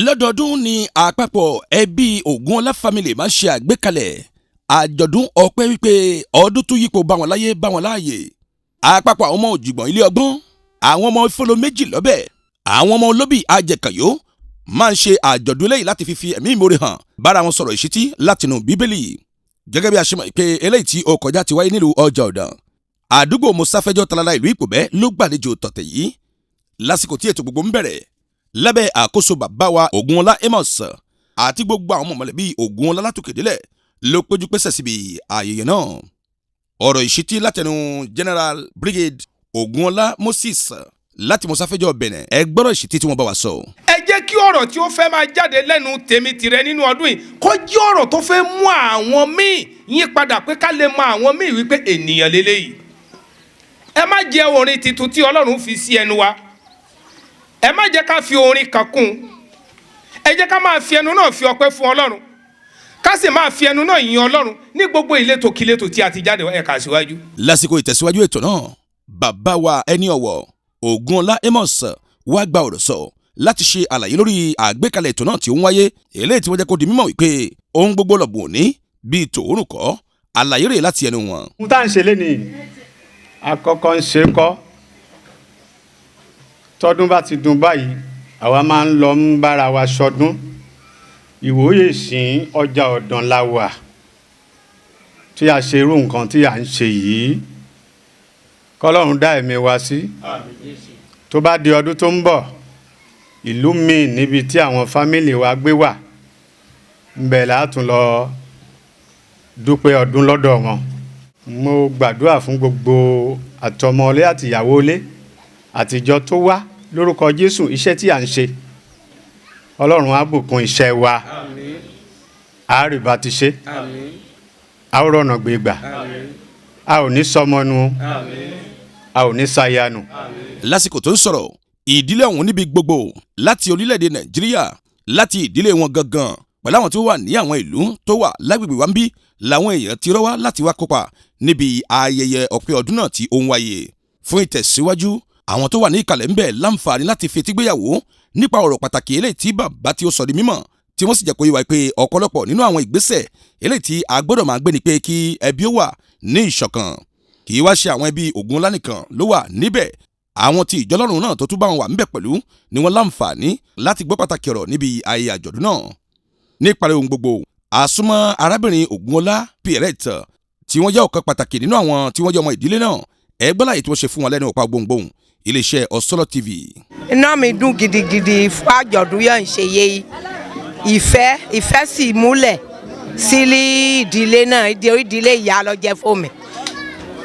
Lọ́dọọdún ni àpapọ̀ ẹbí Ògúnọlá family máa ń ṣe àgbékalẹ̀ àjọ̀dún ọpẹ́ wípé ọdún tún yípo bá wọn láyé, bá wọn láàyè. Àpapọ̀ àwọn ọmọ Òjìgbọ̀n ilé ọgbọ́n, àwọn ọmọ ìfọlọ méjì lọ́bẹ̀, àwọn ọmọ olóbì ajẹkànyó máa ń ṣe àjọ̀dún eléyìí láti fi fi ẹ̀mí ìmoore hàn, bára wọn sọ̀rọ̀ ìṣítí látinú Bíbélì. Gẹ́gẹ́ bí a ṣe mọ̀ pé eléyìí tí ó kọjá ti wáyé nílùú Ọjà Ọ̀dàn, àdúgbò Mosafẹ́jọ́ Talala, ìlú Ìpòbẹ́ ló gbàlejò tọ̀tẹ̀ yìí. Lásìkò tí ètò gbogbo ń bẹ̀rẹ̀ lábẹ́ àkóso bàbá wa Ògúnọlá Amos àti gbogbo àwọn mọ̀mọ́lẹ́bí Ògúnọlá látòkè délẹ̀ ló péjú pésẹ̀ síbi ayẹyẹ náà. Ọ̀rọ̀ ìṣítí látẹnu General Brigade Ògúnọlá Moses láti Mosafẹ́jọ́ Bẹ̀nẹ̀, ẹ gbọ́rọ̀ ìṣítí tí wọ́n bá wa sọ. Ẹ jẹ́ kí ọ̀rọ̀ tí ó fẹ́ máa jáde lẹ́nu tèmi tìrẹ nínú ọdún yìí kó jẹ́ ọ̀rọ̀ tó fẹ́ mú àwọn míì yí padà, pé ká lè mọ àwọn míì wípé ènìyàn lélẹ́yìí. Ẹ má jẹ́ orin tuntun tí Ọlọ́run fi sí ẹnu wa, ẹ má jẹ́ ká fi orin kan kún. Ẹ jẹ́ ká máa fi ẹnu náà fi ọpẹ́ fún Ọlọ́run, ká sì máa fi ẹnu náà yin Ọlọ́run ní gbogbo ìletò kíletò tí a ti jáde. Ẹ kà síwájú. Lásìkò ìtẹ̀síwájú ètò náà, bàbá wa ẹni ọ̀wọ̀ Ògúnọlá Amos wá gba ọ̀rọ̀ sọ láti ṣe àlàyé lórí àgbékalẹ̀ ètò náà tí ó ń wáyé, eléyìí tí wọ́n jẹ́ kó di mímọ̀ wípé ohun gbogbo lọ̀bùn òní bíi tòórùn kọ́. Àlàyé rèé láti ẹnu wọn. Ohun tá à ń ṣe lénìí, àkọ́kọ́ ń ṣe kọ́. Tọdún bá ti dùn báyìí, àwa máa ń lọ ń bára wa ṣọdún. Ìwòye sìn Ọjà Ọ̀dàn la wà tí a ṣe irú nǹkan tí à ń ṣe yìí. Kọ́lọ́run dá ẹ̀mí wa sí, tó bá di ọdún tó ń bọ̀, ìlú míì níbi tí àwọn family wa gbé wà ńbẹ̀ látún lọ dúpẹ́ ọdún lọ́dọ̀ wọn. Mo gbàdúrà fún gbogbo àtọmọlé àtìyàwó ilé àtijọ́ tó wá lórúkọ Jésù. Iṣẹ́ tí à ń ṣe, Ọlọ́run á bùkún iṣẹ́ wa, àárìbá ti ṣe, a ó rọ̀nà gbégbà, a ò ní sọmọnu, a ò ní sayanu. Lásìkò tó ń sọ̀rọ̀, ìdílé ọ̀hún níbi gbogbo láti orílẹ̀-èdè Nàìjíríà, láti ìdílé wọn gangan pẹ̀lú àwọn tó wà ní àwọn ìlú tó wà lágbègbè wa ń bí làwọn èèyàn ti rọ́ wá láti wá kópa níbi ayẹyẹ ọ̀pẹ ọdún náà tí ó ń wáyé. Fún ìtẹ̀síwájú, àwọn tó wà ní ìkàlẹ̀ ń bẹ̀ láǹfààní láti fetígbéyàwó nípa ọ̀rọ̀ pàtàkì eléyìí tí bàbá tí ó sọ di mímọ̀, tí wọ́n sì jẹ́ kó yé wa pé ọ̀pọ̀lọpọ̀ nínú àwọn ìgbésẹ̀ eléyìí tí a gbọ́dọ̀ máa gbé ni pé kí ẹbí ó wà ní ìṣọ̀kan. Kì í wá ṣe àwọn ẹbí Ògúnọlá nìkan ló wà níbẹ̀, àwọn tí ìjọlọ́run náà tó tún bá wọn wà níbẹ̀ pẹ̀lú ni wọ́n láǹfààní láti gbọ́ pàtàkì ọ̀rọ̀ níbi ayẹyẹ àjọ̀dún náà. Níparí ohun gbogbo, àsúnmọ́ arábìnrin Ògúnọlá Pierrette tí wọ́n jẹ́ ọ̀kan pàtàkì nínú àwọn tí wọ́n jẹ́ ọmọ ìdílé náà, ẹ gbọ́ láyé tí wọ́n ṣe fún wọn lẹ́nu ọ̀pá gbohùngbohùn iléeṣẹ́ Ọ̀sọ́lọ̀ TV. Iná mi dùn gidigidi fún àjọ̀dún yẹn ń ṣe yé yìí. Ìfẹ́, ìfẹ́ sì múlẹ̀ sílí ìdílé náà, ìdílé ìyá ló jẹ́ fún mi.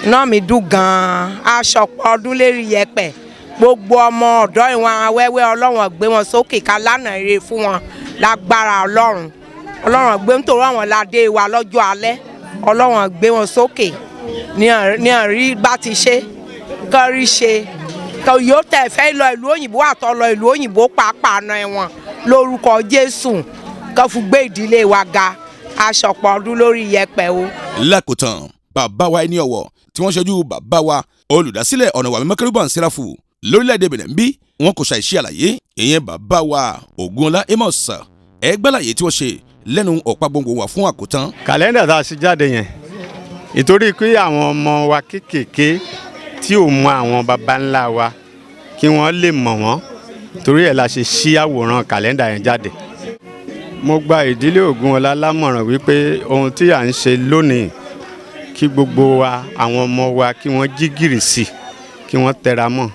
Iná mi dùn gan-an. Aṣọpọ̀ ọdún lérí yẹpẹ̀, gbogbo ọmọ ọ̀dọ́ ìwọ̀n awẹ́wẹ́, Ọlọ́run gbé wọn sókè ká lánàá ire fún wọn lágbára Ọlọ́run. Ọlọ́run gbé nítorí àwọn ládé wa lọ́jọ́ alẹ́. Ọlọ́run gbé wọn sókè ní àrí bá ti ṣe kọ́ rí ṣe kò yóò tẹ̀ fẹ́ lọ ìlú òyìnbó, àtọ́ lọ ìlú òyìnbó pàápàá náà ẹ̀wọ̀n lórúkọ Jésù kó fún gbé ìdílé wa ga. Aṣọpọ̀ ọdún lórí yẹpẹ̀ o. Lákòótán, bàbá wa ẹni ọ̀wọ̀ tí wọ́n ṣojú bàbá wa olùdásílẹ̀ Ọ̀nà Ìwà Mímọ́ Kérúbù and Séráfù lórílẹ̀‐èdè Benin ń bí, wọn kò ṣàìṣe àlàyé. Ìyẹn bàbá wa Ògúnọlá Amos, ẹgbẹ́láyè tí wọ́n ṣe lẹ́nu ọ̀pá gbòǹgbò wà fún àkótán. Kàlẹ́ndà tá a ṣe jáde yẹn, ìtorí pé àwọn ọmọ wa kéékèèké tí ò mọ àwọn baba ńlá wa, kí wọ́n lè mọ̀ wọ́n, torí ẹ̀ la ṣe ṣí àwòrán kàlẹ́ndà yẹn jáde. Mo gba ìdílé Ògúnọlá lámọ̀ràn wípé ohun tí à ń ṣe lónìí, kí gbogbo wa, àwọn ọmọ wa, kí wọ́n jí gìrì sí i, kí wọ́n tẹra mọ́,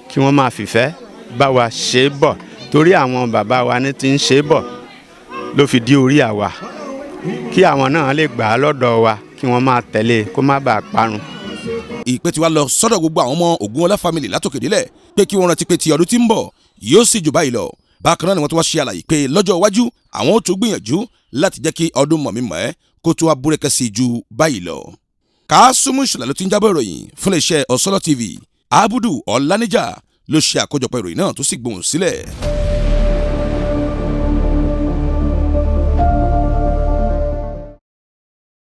kí wọ́n máa fìfẹ́ bá wa ṣe é bọ̀, torí àwọn bàbá wa ní ti ń ṣe é bọ̀ ló fi di orí àwa, kí àwọn náà lè gbà á lọ́dọ̀ wa, kí wọ́n máa tẹ̀lé kó má bàa parun. Ìpè tí wàá lọ sọ́dọ̀ gbogbo àwọn ọmọ Ògúnọlá family látòkè délẹ̀ pé kí wọ́n rántí pé ti ọdún tí ń bọ̀ yóò sì jù báyìí lọ. Bákan náà ni wọ́n tún wá ṣe àlàyé pé lọ́jọ́ iwájú, àwọn ó tún gbìyànjú láti jẹ́ kí ọdún mọ̀mí-mọ̀ ẹ́ kó tún wá búrẹ́kẹ́ sí ju báyìí lọ. Kásùmù Ìṣọ̀lá ló ti ń jábọ̀ ìròyìn fún iléeṣẹ́ Ọ̀sọ́lọ̀ TV. Abudu Ọ̀lànìjà ló ṣe àkójọpọ̀ ìròyìn náà tó sì gbóhùn sílẹ̀.